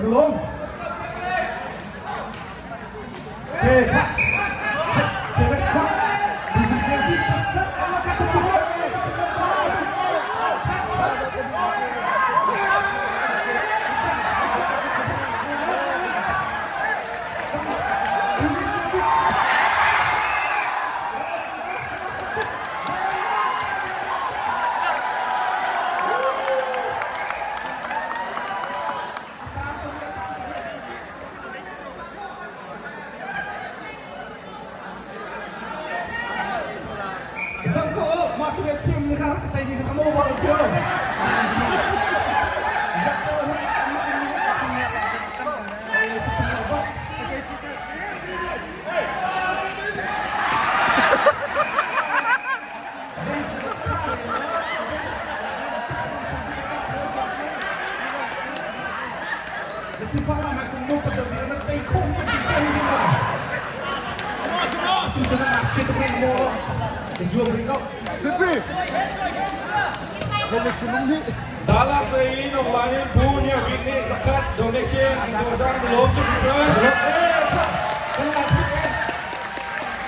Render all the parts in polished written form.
Lawm. Ke kha. Ke kha. Zang ko mah cu chim ni kha rak tei mi kha mo ba kyo. Dallas lei in online in Pu Niang Bik nih zakhat donation an tuah cang na lawm tuk hringhran.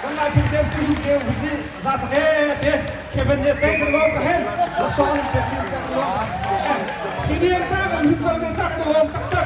Kan lai phun te pu ceu bik nih za cak e te Kevin nih te kan lawm ka hen la song in pek ning ca kan lawm. CDM ca kan hun chol ve ca kan lawm taktak.